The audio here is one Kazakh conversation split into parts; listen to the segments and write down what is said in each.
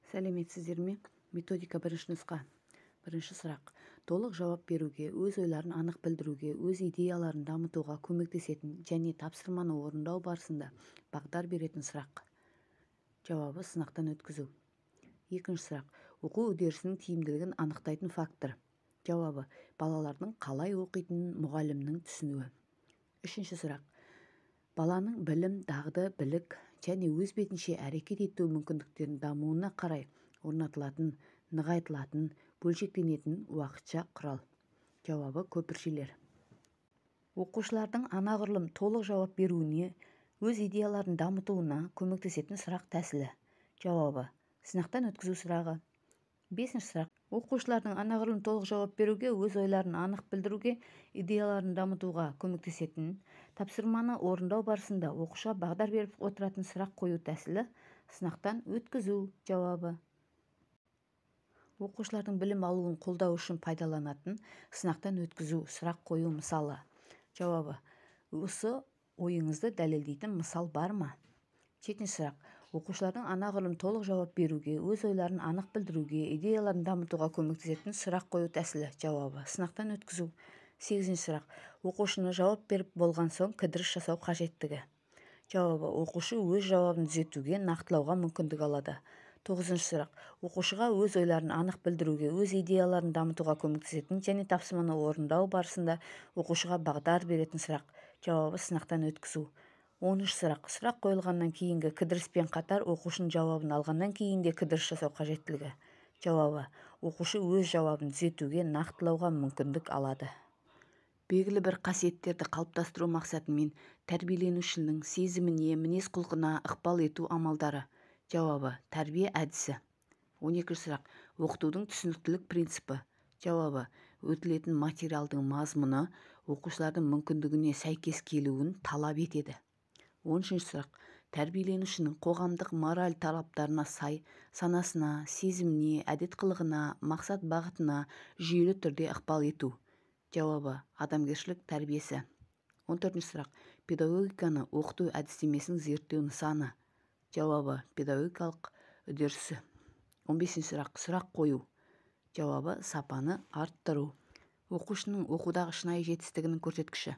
Сәлеметсіздер ме? Методика, бірінші нұсқа. Бірінші сұрақ. Толық жауап беруге, өз ойларын анық білдіруге, өз идеяларын дамытуға көмектесетін және тапсырманы орындау барысында бағдар беретін сұрақ. Жауабы: сынақтан өткізу. Екінші сұрақ. Оқу үдерісінің тиімділігін анықтайтын фактор. Жауабы: балалардың қалай оқитынын мұғалімнің түсінуі. Үшінші сұрақ. Баланың білім, дағды, білік және өз бетінше әрекет ету мүмкіндіктерінің дамуына қарай орнатылатын, нығайтылатын, бөлшектенетін уақытша құрал. Жауабы: көпіршелер. Оқушылардың анағұрлым толық жауап беруіне, өз идеяларын дамытуына көмектесетін сұрақ тәсілі. Жауабы: сынақтан өткізу сұрағы. Бесінші сұрақ. Оқушылардың анағұрлым толық жауап беруге, өз ойларын анық білдіруге, идеяларын дамытуға көмектесетін, тапсырманы орындау барысында оқушыға бағдар беріп отыратын сұрақ қою тәсілі. Сынақтан өткізу. Жауабы. Оқушылардың білім алуын қолдау үшін пайдаланатын сынақтан өткізу сұрақ қою мысалы. Жауабы: осы ойыңызды дәлелдейтін мысал бар ма? Жетінші сұрақ. Оқушылардың анағұрлым толық жауап беруге, өз ойларын анық білдіруге, идеяларын дамытуға көмектесетін сұрақ қою тәсілі. Жауабы: сынақтан өткізу. Сегізінші сұрақ. Оқушыны жауап беріп болған соң кідіріс жасау қажеттігі. Жауабы: оқушы өз жауабын түзетуге, нақтылауға мүмкіндік алады. Тоғызыншы сұрақ. Оқушыға өз ойларын анық білдіруге, өз идеяларын дамытуға көмектесетін және тапсырманы орындау барысында оқушыға бағдар беретін сұрақ. Жауабы: сынақтан өткізу. Оныншы сұрақ. Сұрақ қойылғаннан кейінгі кідіріспен қатар оқушының жауабын алғаннан кейін де кідіріс жасау қажеттілігі. Жауабы: оқушы өз жауабын түзетуге, нақтылауға мүмкіндік алады. Белгілі бір қасиеттерді қалыптастыру мақсатымен тәрбиеленушінің сезіміне, мінез-құлқына ықпал ету амалдары. Жауабы: тәрбие әдісі. 12-сұрақ. Оқытудың түсініктілік принципі. Жауабы: өтілетін материалдың мазмұны оқушылардың мүмкіндігіне сәйкес келуін талап етеді. 13-сұрақ. Тәрбиеленушінің қоғамдық мораль талаптарына сай санасына, сезіміне, әдет-қылығына, мақсат-бағытына жүйелі түрде ықпал ету. Жауабы: адамгершілік тәрбиесі. 14-сұрақ. Педагогиканы оқыту әдістемесінің зерттеу нысаны. Жауабы: педагогикалық үдерісі. 15-сұрақ. Сұрақ қою. Жауабы: сапаны арттыру. Оқушының оқудағы шынайы жетістігінің көрсеткіші.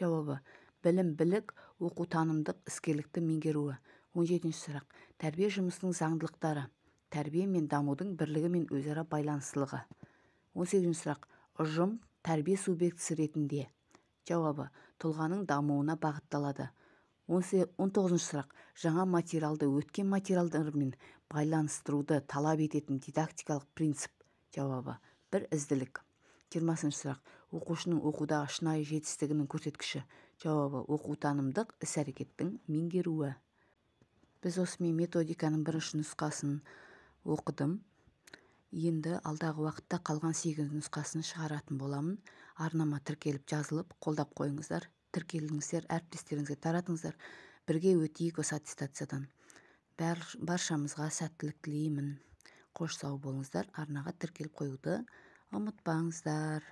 Жауабы: білім, білік, оқу-танымдық іскерлікті меңгеруі. 17-сұрақ. Тәрбие жұмысының заңдылықтары. Тәрбие мен дамудың бірлігі мен өзара байланыстылығы. 18-сұрақ. Ұжым тәрбие субъектісі ретінде. Жауабы: тұлғаның дамуына бағытталады. 19-сұрақ. Жаңа материалды өткен материалдармен байланыстыруды талап ететін дидактикалық принцип. Жауабы: бір ізділік. 20-сұрақ. Оқушының оқудағы шынайы жетістігінің көрсеткіші. Жауабы: оқу-танымдық іс-әрекеттің меңгеруі. Біз осымен методиканың бірінші нұсқасын оқыдым. Енді алдағы уақытта қалған 8 нұсқасын шығаратын боламын. Арнама тіркеліп, жазылып, қолдап қойыңыздар. Тіркеліңіздер, әріптестеріңізге таратыңыздар. Бірге өтейік осы аттестациядан. Баршамызға сәттілік тілеймін. Қош, сау болыңыздар. Арнаға тіркеліп қоюды ұмытпаңыздар.